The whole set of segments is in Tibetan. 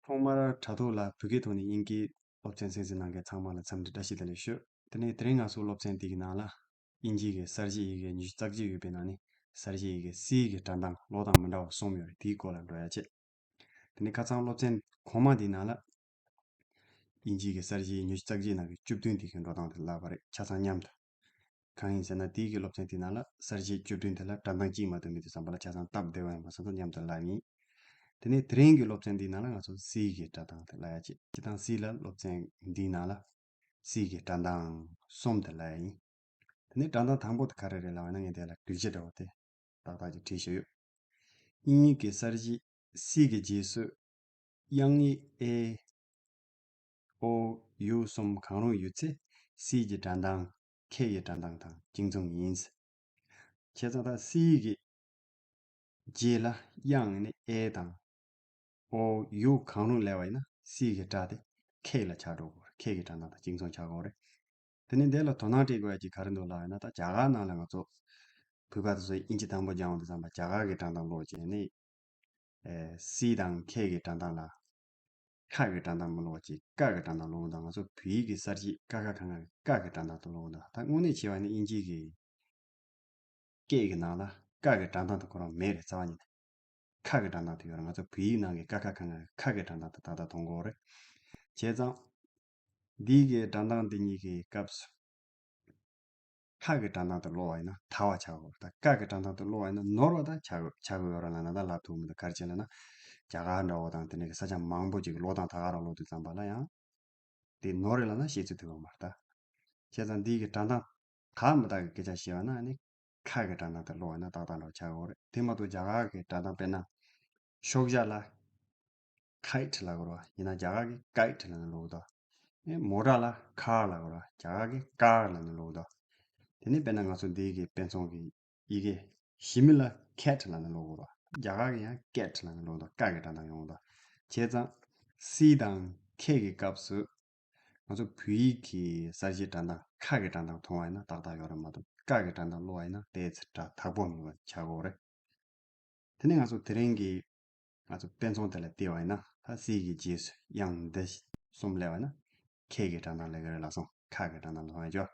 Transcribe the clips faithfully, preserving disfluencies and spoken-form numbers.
ཐོག་མར་དྲ་ཐོག་ལ་བོད་སྐད་ཐོག་ནས་དབྱིན་སྐད་སློབ་ཚན་གསན་གཟིགས་གནང་མཁན་ཚང་མ་ལ་འཚམས་འདྲི་བཀྲ་ཤིས་བདེ་ལེགས་ཞུ། དེ་ནས་དེ་རིང་ང་ཚོའི་སློབ་ཚན་འདི་གི་ནང་ལ་དབྱིན་ཇི་གི་གསར་བརྗེའི་ཡི་གེ་ཉི་ཤུ་རྩ་བརྒྱད་ཡོད་པའི་ནང་ནས་གསར་བརྗེའི་ཡི་གེ་སི་གི་སྒྲ་གདངས་ཀློག་སྟངས་མི་འདྲ་བ་གསུམ་ཡོད་རེད། དེའི་སྐོར་ལ་འགྲོ་ཡ་བྱེད། དེ་ནས་ཁ་སང་སློབ་ཚན་གོང་མ་འདིའི་ནང་ལ་དབྱིན་ཇི་གི་གསར་བརྗེའི་ཉི་ཤུ་རྩ་བརྒྱད་ནང་གི་བཅུ་བདུན་དེ་གི་འགྲོ་སྟངས་དེ་བཀླགས་པ་རེད། ཆ་ཚང་མཉམ་དུ། གང་ཡིན་ཟེར་ན། དེའི་གི་སློབ་ཚན་དེའི་ནང་ལ་གསར་བརྗེ་བཅུ་བདུན་དེ་ལ་སྒྲ་གདངས་གཅིག་མ་གཏོགས་མེད་དུས་ཙམ་པ་ལ་ཆ་ཚང་སྟབས་བདེ་བ་ཡིན་པ་སོང་ཙང་མཉམ་དུ་བཀླགས་ཡིན། དེ་ནས་དེ་རིང་གི་སློབ་ཚན་འདིའི་ནང་ལ་ང་ཚོ་སི་གི་སྒྲ་གདངས་དེ་བཀླག་ཡ་བྱེད། སྤྱིར་བཏང་སི་ལ་སློབ་ཚན་འདིའི་ནང་ལ་སི་གི་སྒྲ་གདངས་གསུམ་དེ་བཀླག་ཡ་ཡིན། དེ་ནས་སྒྲ་གདངས་དང་པོ་དེ་ག་རེ་རེད་ལབ་པ་ན། ངས་དེ་ལ་དུས་བཅད་འདྲ་བོ་དེ་ཏག་ཏག་ཅིག་བྲིས་བཞག་ཡོད། དབྱིན་ཡིག་གི་གསར་བརྗེ་སི་གི་རྗེས་སུ་དབྱངས་ཡིག་ཨེ། ཨོ། ཡུ་གསུམ་གང་རུང་ཡོད་ཚེ་སི་གི་སྒྲ་གདངས་ཁེ་གི་སྒྲ་གདངས་དང་གཅིག་མཚུངས་ཡིན། བྱས་ཙང་ད་སི་གི་རྗེས་ལ་དབྱངས་ནི་ཨེ་དང་ཨོ། ཡུ་གང་རུང་སླེབས་པ་ཡིན་ན་སི་གི་སྒྲ་དེ་ཁེ་ལ་ཆགས་འགྲོ་དགོས་རེད། ཁེ་གི་སྒྲ་གདངས་དང་གཅིག་མཚུངས་ཆགས་དགོས་རེད། དེ་ནས་འདི་ལ་དོ་སྣང་སྤྲད་དགོས་ཡ་གཅིག་ག་རེ་འདུག་ལབ་ཡིན་ན། ད་རྒྱ་གར་ནང་ལ་ང་ཚོ་བོད་པ་དེ་ཚོ་དབྱིན་ཇི་དང་པོ་སྦྱང་ཡོང་དུས་ཙམ་པ་རྒྱ་གར་གི་སྒྲ་གདངས་ཀློག་བྱས་ནས། ཨེ། སི་དང་ཁེ་གི་སྒྲ་གདངས་ལ་ཁ་གི་སྒྲ་གདངས་མི་ཀློག་པ་བྱས། ཀ་གི་སྒྲ་གདངས་ཀློག་དང་། ང་ཚོ་བོད་ཡིག་གི་གསར་བརྗེ་ཀ་ཁ་ག་ང་གི་ཀ་གི་སྒྲ་གདངས་དེ་ཀློག་དང་། ད་དངོས་གནས་བྱས་པ་ནི་དབྱིན་ཇི་གི་སྐད་ཀྱི་ནང་ལ་ཀ་གི་སྒྲ་གདངས་དེ་ཁོ་རང་མེད་རེད། རྩ་བ་ཉིད་ནས་ཁ་གི་སྒྲ་གདངས་དེ་ཡོད་རེད། ང་ཚོ་བོད་ཡིག་ནང་གི་ཀ་ཁ་ག་ང་གི་ཁ་གི་སྒྲ་གདངས་དེ་ཏག་ཏག་མཐོང་གི་ཡོད་རེད། བྱས་ཙང་འདི་གི་སྒྲ་གདངས་འདི་གཉིས་ཀྱི་སྐབས་སུ་ཁ་གི་སྒྲ་གདངས་དེ་ཀློག་པ་ཡིན་ན་དག་པ་ཆགས་ཡོད་རེད། ད་ཀ་གི་སྒྲ་གདངས་དེ་ཀློག་པ་ཡིན་ན་ནོར་བ་ད་ཆགས་ཆགས་ཀྱི་ཡོད་རེད་ལབ་ན་ད་ལབ་ཐུབ་མི་འདུག་ག་རེ་བྱས་ལབ་ན། རྒྱ་གར་འདྲ་བོ་དང་དེ་འདྲ་གི་ས་ཆ་མང་པོ་ཅིག་གི་ཀློག་སྟངས་ད་ག་རང་ཀློག་དུས་ཙམ་པ་ལ་ཡང་དེ་ནོར་རེད་ལབ་ན་བཤད་ཚུལ་དེ་ཡོད་མ་རེད་ད། བྱས་ཙང་འདི་གི་སྒྲ་གདངས་དག་མི་དག་གི་སྐད་ཆ་བཤད་པ་ན་ཨ་ནི་ཁ་གི་སྒྲ་གདངས་དེ་ཀློག་པ་ཡིན་ན་ཏག་ཏག་འདྲ་བོ་ཆགས་ཀྱི་ཡོད་རེད། དེ་མ་གཏོགས་རྒྱ་གར་གི་སྒྲ་གདངས་དཔེར་ན་ཤོག་བྱ་ལ་ཁའིཊ་ལབ་དགོས་རེད་བ། ཡིན་ན་རྒྱ་གར་གྱིས་ཀའིཊ་ལབ་ནས་ཀློག་གི་འདུག་ཨེ། མོ་ཊ་ལ་ཁཱར་ལབ་དགོས་རེད་བ། རྒྱ་གར་གྱིས་ཀར་ལབ་ནས་ཀློག་གི་འདུག་དེ་ནས་དཔེར་ན་ང་ཚོ་འདི་གི་དཔེ་མཚོན་གྱི་ཡི་གེ་ཞི་མི་ལ་ཁེཊ་ལབ་ནས་ཀློག་གི་འདུག་རྒྱ་གར་གྱིས་ཡང་ཀེཊ་ལབ་ནས་ཀློག་གི་འདུག་ཀ་གི་སྒྲ་གདངས་ཡོང་གི་འདུག་བྱས་ཙང་སི་དང་ཁེ་གི་སྐབས་སུ་ང་ཚོ་བོད་ཡིག་གི་གསར་བརྗེའི་སྒྲ་གདངས་ཁ་གི་སྒྲ་གདངས་མཐོང་བ་ཡིན་ན་ཏག་ཏག་ཡོད་རེད་མ་གཏོགས་ཀ་གི་སྒྲ་གདངས་ཀློག་པ་ཡིན་ན་ཏོག་ཙམ་སྒྲ་དག་པོ་མེད་པ་ཆགས་ཀྱི་ཡོད་རེད། དེ་ནས་ང་ཚོ་དེ་རིང་གི་ང་ཚོ་དཔེ་མཚོན་དེ་ལ་བལྟས་པ་ཡིན་ན། ད་སི་གི་རྗེས་སུ་དབྱངས་འདི་གསུམ་སླེབས་པ་ཡིན་ན་ཁེ་གི་སྒྲ་གདངས་སླེབས་ཀྱི་རེད་ལབ་སོང་། ཁ་གི་སྒྲ་གདངས་ལ་ཡང་འཇོག་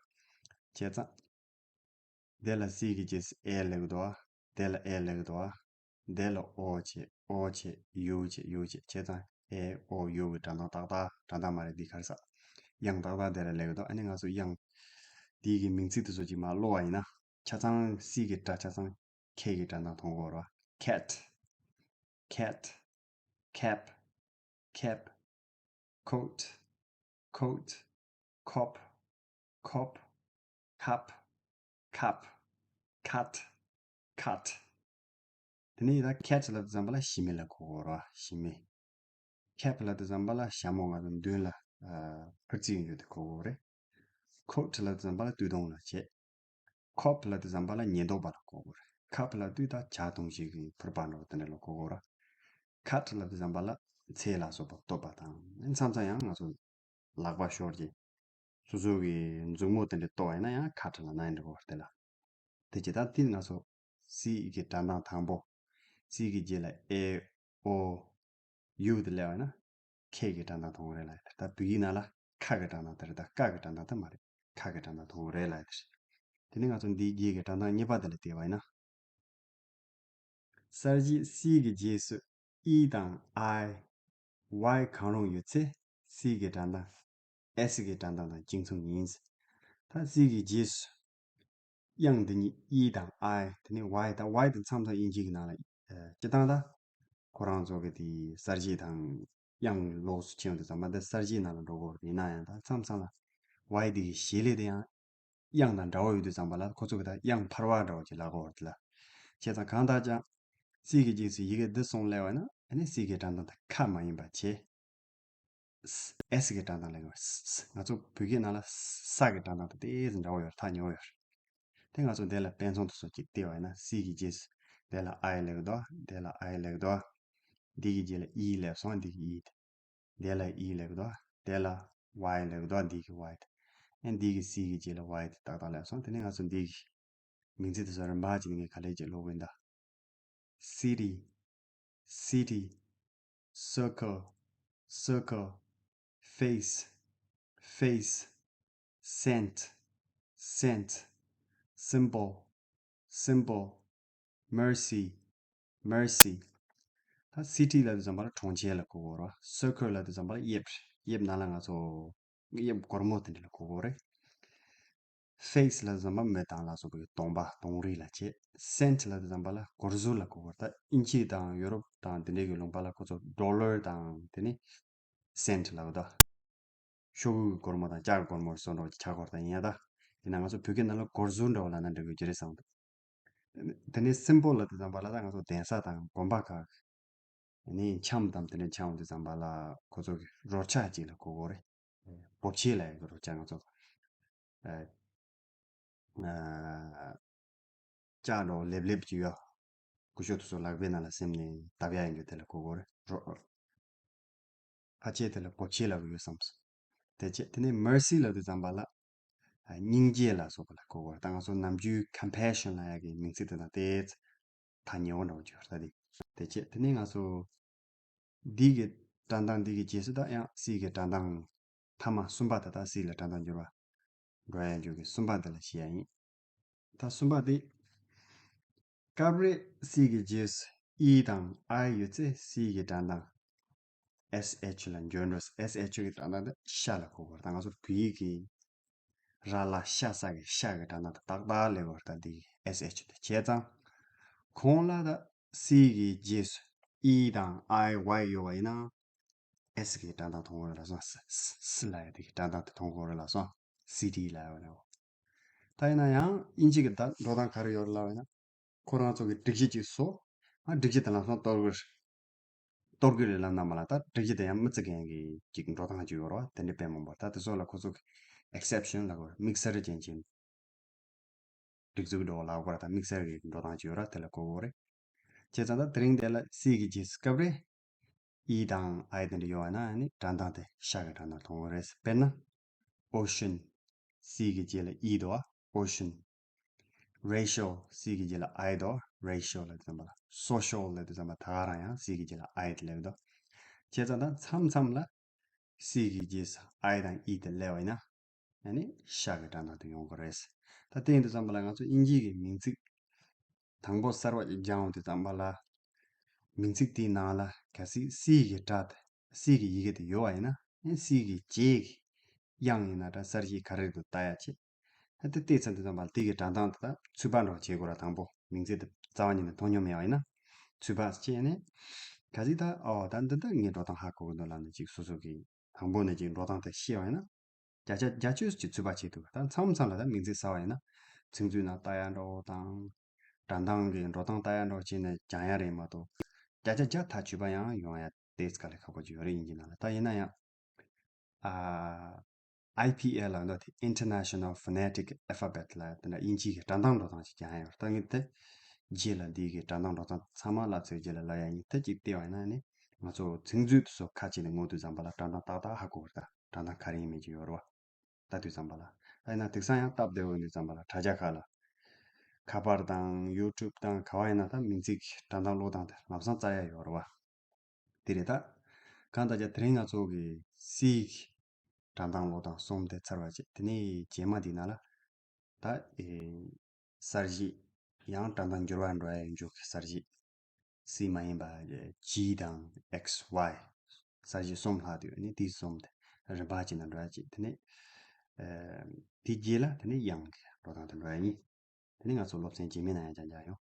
བྱས་ཙང་། དེ་ལ་སི་གི་རྗེས་སུ་ཨེ་སླེབས་ཀྱི་འདུག་བ། དེ་ལ་ཨེ་སླེབས་ཀྱི་འདུག་བ། དེ་ལ་ཨོ་བྱས། ཨོ་བྱས། ཡུ་བྱས། ཡུ་བྱས། བྱས་ཙང་ཨེ་ཨོ་ཡུ་གི་སྒྲ་གདངས་ཏག་ཏག་སྒྲ་གདངས་མ་རེད། འདི་ག་རེ་ཟ། དབྱངས་ཏག་ཏག་དེ་ལ་སླེབས་ཀྱི་འདུག་ཨ་ནི་ང་ཚོ་དབྱངས་འདི་གི་མིང་ཚིག་དེ་ཚོ་ཅིག་མར་ཀློག་པ་ཡིན་ན། ཆ་ཚང་སི་གི་སྒྲ་ཆ་ཚང་ཁེ་གི་སྒྲ་གདངས་མཐོང་གི་ཡོད་རེད་བ། ཁེཊ། ཁེཊ། ཁེབ། ཁེབ། ཁོཊ། ཁོཊ། ཁོབ། ཁོབ། ཁབ། ཁབ། ཁཊ། ཁཊ། དེ་ནས་ད་ཁེཊ་ལབ་དུས་ཙམ་པ་ལ་ཞི་མི་ལ་གོ་གི་ཡོད་རེད་བ། ཞི་མི། ཁེབ་ལབ་དུས་ཙམ་པ་ལ་ཞྭ་མོ་ང་ཚོ་མདུན་ལ་ཨ་འཕུར་རྩེ་ཡོད་དེ་གོ་གི་ཡོད་རེད། ཁོཊ་ལབ་དུས་ཙམ་པ་ལ་སྟོད་ཐུང་ལ་བྱེད། ཁོབ་ལབ་དུས་ཙམ་པ་ལ་ཉེན་རྟོག་པ་ལ་གོ་གི་ཡོད་རེད། ཁབ་ལབ་དུས་ད་ཇ་འཐུང་བྱེད་ཀྱི་ཕོར་པ་འདྲ་བོ་དེ་འདྲ་ལ་གོ་གི་ཡོད་རེད། ཁཊ་ལབ་དུས་ཙམ་པ་ལ་ཚལ་ལ་སོགས་པ་གཏོར་བ་དང་། མཚམས་མཚམས་ཡང་ང་ཚོ་ལག་པ་ཤོར་གྱི་སོ་སོ་གི་མཛུབ་མོ་དེ་འདྲ་གཏོར་བ་ཡིན་ན་ཡང་ཁཊ་ལབ་ན་ཡང་འགྲིག་གི་ཡོད་རེད། དེ་ལ་དེ་ཇི་ལྟར་དེ་ང་ཚོ་སི་གི་སྒྲ་གདངས་དང་པོ། སི་གི་རྗེས་ལ་ཨེ་ཨོ་ཡུ་དེ་སླེབས་པ་ན་ཁེ་གི་སྒྲ་གདངས་མཐོང་གི་རེད་ལབ་ཡ་དེ། ད་བོད་ཡིག་ནང་ལ་ཁ་གི་སྒྲ་གདངས་དེ་རེད། ད་ཀ་གི་སྒྲ་གདངས་དེ་མ་རེད། ཁ་གི་སྒྲ་གདངས་མཐོང་གི་རེད་ལབ་ཡ་དེ་རེད། དེ་ནས་ང་ཚོ་འདིའི་རྗེས་ཀྱི་སྒྲ་གདངས་གཉིས་པ་དེ་ལ་བལྟས་པ་ཡིན་ན། གསར་བརྗེ་སི་གི་རྗེས་སུ་ཨི་དང་ཨའི། ཝའི་གང་རུང་ཡོད་ཚེ་སི་གི་སྒྲ་གདངས་ཨེས་གི་སྒྲ་གདངས་དང་གཅིག་མཚུངས་ཡིན། ད་སི་གི་རྗེས་སུ་དབྱངས་འདི་གཉིས་ཨི་དང་ཨའི། དེ་ནས་ཝའི། ད་ཝའི་དེ་མཚམས་མཚམས་དབྱིན་ཇི་གི་ནང་ལ་ཨ་སྤྱིར་བཏང་ད་ཁོ་རང་ཚོ་གི་དེ་གསར་བརྗེ་དང་དབྱངས་ལོགས་སུ་ཕྱིན་ཡོང་དུས་ཙམ་པ་འདི་གསར་བརྗེའི་ནང་ལ་འགྲོ་གི་ཡོད་རེད། ཡིན་ན་ཡང་ད་མཚམས་མཚམས་ལ་ཝའི་དེ་གི་གཞི་ལས་དེ་ཡང་དབྱངས་དང་འདྲ་བོ་ཡོད་དུས་ཙམ་པ་ལ་ཁོ་ཚོ་གི་ད་དབྱངས་འཕར་བ་འདྲ་བོ་ཅིག་ལབ་ཀྱི་ཡོད་རེད་ལ། བྱས་ཙང་གང་ལྟར་ཀྱང་སི་གི་རྗེས་སུ་ཡི་གེ་འདི་གསུམ་སླེབས་པ་ན་ཨ་ནི་སི་གི་སྒྲ་གདངས་དེ་ཁ་མ་ཡིན་པ་བྱས། ཨེས་གི་སྒྲ་གདངས་སླེབས་ཀྱི་ཡོད་རེད། ང་ཚོ་བོད་སྐད་ནང་ལ་ས་གི་སྒྲ་གདངས་དང་ཏོག་ཙམ་འདྲ་བོ་ཡོད་རེད། ཐག་ཉེ་བོ་ཡོད་རེད། དེ་ང་ཚོ་འདི་ལ་དཔེ་མཚོན་དེ་ཚོ་ཅིག་བལྟས་པ་ཡིན་ན། སི་གི་རྗེས་སུ་དེ་ལ་ཨའི་སླེབས་ཀྱི་འདུག་དེ་ལ་ཨའི་སླེབས་ཀྱི་འདུག་འདི་གི་རྗེས་ལ་ཨི་སླེབས་སོང་། འདི་གི་ཨི་དེ། དེ་ལ་ཨི་སླེབས་ཀྱི་འདུག་དེ་ལ་ཝའི་སླེབས་ཀྱི་འདུག་འདི་གི་ཝའི་དེ། ཨ་འདི་གི་སི་གི་རྗེས་ལ་ཝའི་དེ་ཏག་ཏག་སླེབས་སོང་། དེ་ནས་ང་ཚོ་འདི་གི་མིང་ཚིག་དེ་ཚོ་རིམ་པ་བྱས་ནས་ངས་ག་ལེར་ཅིག་ཀློག་གི་ཡིན་ད། city, city, circle, circle, face, face, cent, cent, symbol, symbol, mercy, mercy. ད་city ལབ་དུས་ཙམ་པ་ལ་གྲོང་ཁྱེར་ལ་གོ་གོ་རེད། circle ལབ་དུས་ཙམ་པ་ལ་དབྱིབས། དབྱིབས་ནང་ལ་ང་ཚོ་དབྱིབས་སྒོར་མོ་དེ་འདྲ་ལ་གོ་གོ་རེད། face ལབ་དུས་ཙམ་པ་མི་དང་ལ་སོགས་པའི་གདོང་པ་གདོང་རིས་ལ་བྱེད། cent ལབ་དུས་ཙམ་པ་ལ་སྒོར་ཟུར་ལ་གོ་གོ་རེད། ད་དབྱིན་ཇི་དང་ཡོ་རོབ་དང་དེ་འདྲའི་གི་ལུང་པ་ལ་ཁོ་ཚོ་dollar དང་དེ་ནི་cent ལབ་ད། ཤོག་གུ་གི་སྒོར་མོ་དང་ལྕགས་ཀྱི་སྒོར་མོ་སོགས་འདྲ་བོ་ཆགས་སྐོར་དང་ཡིན་ཡ་ད། ཡིན་ན་ང་ཚོ་བོད་སྐད་ནང་ལ་སྒོར་ཟུར་འདྲ་བོ་ལབ་ན་འགྲིག་གི་རེད་བསམ་འདུག་དེ་ནས་symbol ལབ་དུས་ཙམ་པ་ལ་ད་ང་ཚོ་གདན་ས་དང་དགོན་པ་ཁག་ནས་འཆམ་དང་དེ་འདྲ་འཆམ་དུས་ཙམ་པ་ལ་ཁོ་ཚོ་གི་རོལ་ཆ་ཅིག་ལ་གོ་གོ་རེད། སྦོ་ཆེ་ལབ་ཡ་གི་རོལ་ཆ། ང་ཚོ་ལྕགས་འདྲ་བོ་ལེབ་ལེབ་ཅིག་ཡོད། སྐུ་ཞབས་དེ་ཚོ་ལག་པའི་ནང་ལ་ཟིན་ནས་བརྡབ་ཡ་ཡིན་རྒྱུ་དེ་ལ་གོ་གོ་རེད། རོ། ཕལ་ཆེར་དེ་ལ་སྦོ་ཆེ་ལབ་ཀྱི་ཡོད་བསམས། དེ་རྗེས་དེ་ནས་mercy ལབ་དུས་ཙམ་པ་ལ་སྙིང་རྗེ་ལ་སོགས་པ་ལ་གོ་གོ་རེད། ད་ང་ཚོ་ནམ་རྒྱུན་compassion ལབ་ཡ་གི་མིང་ཚིག་དེ་དང་དེ་ཐག་ཉེ་བོ་འདྲ་བོ་ཅིག་ཡོད་རེད། ད་དེ་དེ་རྗེས་དེ་ནས་ང་ཚོ་འདི་གི་སྒྲ་གདངས་འདི་གི་རྗེས་སུ་ད་ཡང་C གི་སྒྲ་གདངས་ཐ་མ་གསུམ་པ་དེ་དག་C ལ་སྒྲ་གདངས་འགྱུར་བ་འགྲོ་ཡ་འགྱུར་གི་གསུམ་པ་འདི་ལ་བཤད་ཡ་ཡིན། ད་གསུམ་པ་འདི། སྐབས་རེ་C གི་རྗེས་སུ་E དང་I ཡོད་ཚེ་C གི་སྒྲ་གདངས་S H ལ་འགྱུར་འགྲོ། S H གི་སྒྲ་གདངས་དེ་ཤ་ལ་གོ་དགོས། ད་ང་ཚོ་བོད་ཡིག་གི་ར་ལ་ཤ་ས་གི་ཤ་གི་སྒྲ་གདངས་དེ་ཏག་ཏག་སླེབས་དགོས། ད་འདི་S H དེ་བྱས་ཙང་གོང་ལ་ད་C གི་རྗེས་སུ་E དང་I Y ཡོད་པ་ཡིན་ན། S གི་སྒྲ་གདངས་མཐོང་གི་རེད་ལབ་སོང་། ས་ས་ལབ་ཡ་དེ་གི་སྒྲ་གདངས་དེ་མཐོང་གི་རེད་ལབ་སོང་། City ལབ་ཡ་རེད། ད་ཡིན་ན་ཡང་དབྱིན་ཇི་གི་ད་འགྲོ་སྟངས་ག་རེ་ཡོད་རེད་ལབ་ཡིན་ན། ཁོ་རང་ཚོ་གི་སྒྲིག་གཞི་ཅིག་བཟོ། ཨ་སྒྲིག་གཞི་དེ་ལམ་སང་གཏོར་གི་རེད། གཏོར་གི་རེད་ལབ་ན་མ་ལ་ད་སྒྲིག་གཞི་དེ་ཡང་མི་བརྩི་མཁན་གི་ཅིག་འགྲོ་སྟངས་ཅིག་ཡོད་རེད་བ། དེ་འདྲ་དཔེ་མང་པོ། ད་དེ་ཚོ་ལ་ཁོ་ཚོ་གི་exception ལབ་དགོས་རེད། དམིགས་བསལ་ཅན་གྱི་སྒྲིག་འཛུགས་འགྲོ་ལབ་དགོས་རེད། ད་དམིགས་བསལ་གྱི་འགྲོ་སྟངས་ཅིག་ཡོད་རེད། དེ་ལ་གོ་དགོས་རེད། བྱས་ཙང་ད་དེ་རིང་དེ་ལ་C གི་རྗེས་སུ་སྐབས་རེ་E དང་I དེ་འདྲ་ཡོད་པ་ན་ནི་སྒྲ་གདངས་དེ་ཤ་གི་སྒྲ་གདངས་མཐོང་གི་རེད། དཔེར་ན་ocean། C གི་རྗེས་ལ་E འདུག་བ། ocean། racial། C གི་རྗེས་ལ་I འདུག་བ། racial ལབ་དུས་ཙམ་པ་ལ། social ལབ་དུས་ཙམ་པ་ད་ག་རང་ཡང་C གི་རྗེས་ལ་I དེ་སླེབས་འདུག་བྱས་ཙང་ད་མཚམས་མཚམས་ལ་C གི་རྗེས་སུ་I དང་E དེ་སླེབས་པ་ཡིན་ན། ཡང་ནི་ཤ་གི་སྒྲ་གདངས་དེ་ཡོང་གི་རེད། ད་དེ་ཡིན་དུས་ཙམ་པ་ལ་ང་ཚོ་དབྱིན་ཇི་གི་མིང་ཚིག་དང་པོ་གསར་པ་ཅིག་སྦྱང་ཡོང་དུས་ཙམ་པ་ལ། མིང་ཚིག་དེའི་ནང་ལ་གལ་སྲིད་C གི་སྒྲ་དེ། C གི་ཡི་གེ་དེ་ཡོད་པ་ཡིན་ན། ཨེ་C གི་རྗེས་ཀྱི་དབྱངས་ཡིན་ན་འདྲ་གསལ་བྱེད་ག་རེ་འདུག་ལྟ་ཡ་བྱེད། ཨ་དེ་བལྟས་ཚར་དུས་ཙམ་པ་ལ་དེ་གི་སྒྲ་གདངས་དེ་དག་ཚུད་པ་འདྲ་བྱེད་དགོས་ར། དང་པོ་མིང་ཚིག་དེ་རྩ་བ་ཉིད་ནས་མཐོང་མྱོང་མེད་པ་ཡིན་ན། ཚུད་པ་བྱས་ནས། གལ་སྲིད་ད་ཨོ་ད་འདི་འདི་ངས་འགྲོ་སྟངས་ཧ་གོ་གི་འདུག་ལབ་ནས་ཅིག་སོ་སོ་གི་དང་པོ་ནས་ཅིག་འགྲོ་སྟངས་དེ་ཤེས་པ་ཡིན་ན། བརྒྱ་ཆ་བརྒྱད་ཅུ་ཅིག་ཚུད་པ་བྱེད་ཐུབ། ད་མཚམས་མཚམས་ལ་ད་མིང་ཚིག་གསར་བ་ཡིན་ན། ཚིག་མཛོད་ནང་ལྟ་ཡ་འདྲ་བོ་དང་། སྒྲ་གདངས་ཀྱི་འགྲོ་སྟངས་ལྟ་ཡ་འདྲ་བོ་བྱས་ནས་སྦྱང་ཡ་རེད་མ་གཏོགས། བརྒྱ་ཆ་བརྒྱ་ཐག་ཆོད་པ་ཡང་ཡོང་ཡ་དེ་དཀའ་ལས་ཁག་པོ་ཅིག་ཡོད་རེད། དབྱིན་ཇི་ནང་ལ། ད་ཡིན་ན་ཡང་། ཨ། I P L ལབ་འདུག་དེ་International Phonetic Alphabet ལབ་དེ་འདྲ་དབྱིན་ཇི་གི་སྒྲ་གདངས་འགྲོ་སྟངས་ཅིག་སྦྱང་ཡ་ཡོད་རེད། ད་ངས་དེ་རྗེས་ལ་འདི་གི་སྒྲ་གདངས་འགྲོ་སྟངས་ཚང་མ་བསླབ་ཚར་རྗེས་ལ་ལབ་ཡ་ཡིན། དེ་ཅིག་བལྟས་པ་ཡིན་ན་ནི་ང་ཚོ་ཚིག་མཛོད་དེ་ཚོ་ཁ་ཕྱེ་ནས་ངོ་དུས་ཙམ་པ་ལ་སྒྲ་གདངས་ཏག་ཏག་ཧ་གོ་གི་རེད། ད་སྒྲ་གདངས་ག་རེ་ཡིན་མིན་ཅིག་ཡོད་རེད་བ། ལྟ་དུས་ཙམ་པ་ལ། ད་ཡིན་ན་དེང་སང་ཡང་སྟབས་བདེ་བོ་ཡིན་དུས་ཙམ་པ་ལ་དྲ་རྒྱ་ཁག་ལ། ཁ་པར་དང་YouTube དང་ག་བ་ཡིན་ན་ད་མིང་ཚིག་སྒྲ་གདངས་ཀློག་སྟངས་དེ་ལམ་སང་བཙལ་ཡ་ཡོད་རེད་བ། དེ་རེད་ད། གང་ལྟར་ཀྱང་དེ་རིང་ང་ཚོ་གི་C གི་སྒྲ་གདངས་ཀློག་སྟངས་གསུམ་དེ་ཚར་བ་བྱས། དེ་ནས་རྗེས་མ་འདི་ནང་ལ། ད་ཨེ། གསལ་བྱེད། ཡང་སྒྲ་གདངས་འགྱུར་བ་འགྲོ་ཡ་ཡོད་འཇུག་གི་གསལ་བྱེད། C མ་ཡིན་པ་G དང་X Y། གསལ་བྱེད་གསུམ་ལྷག་དུ་ཡོད་ནི་དེ་གསུམ་དེ་རིམ་པ་བྱས་ནས་འགྲོ་ཡ་བྱས། དེ་ནས་ཨེ། དེ་རྗེས་ལ་དེ་ནས་དབྱངས་ཀྱི་འགྲོ་སྟངས་དེ་འགྲོ་ཡ་ཡིན། དེ་ནས་ང་ཚོ་སློབ་ཚན་རྗེས་མའི་ནང་ཡང་ཅང་ཅང་ཡོང་།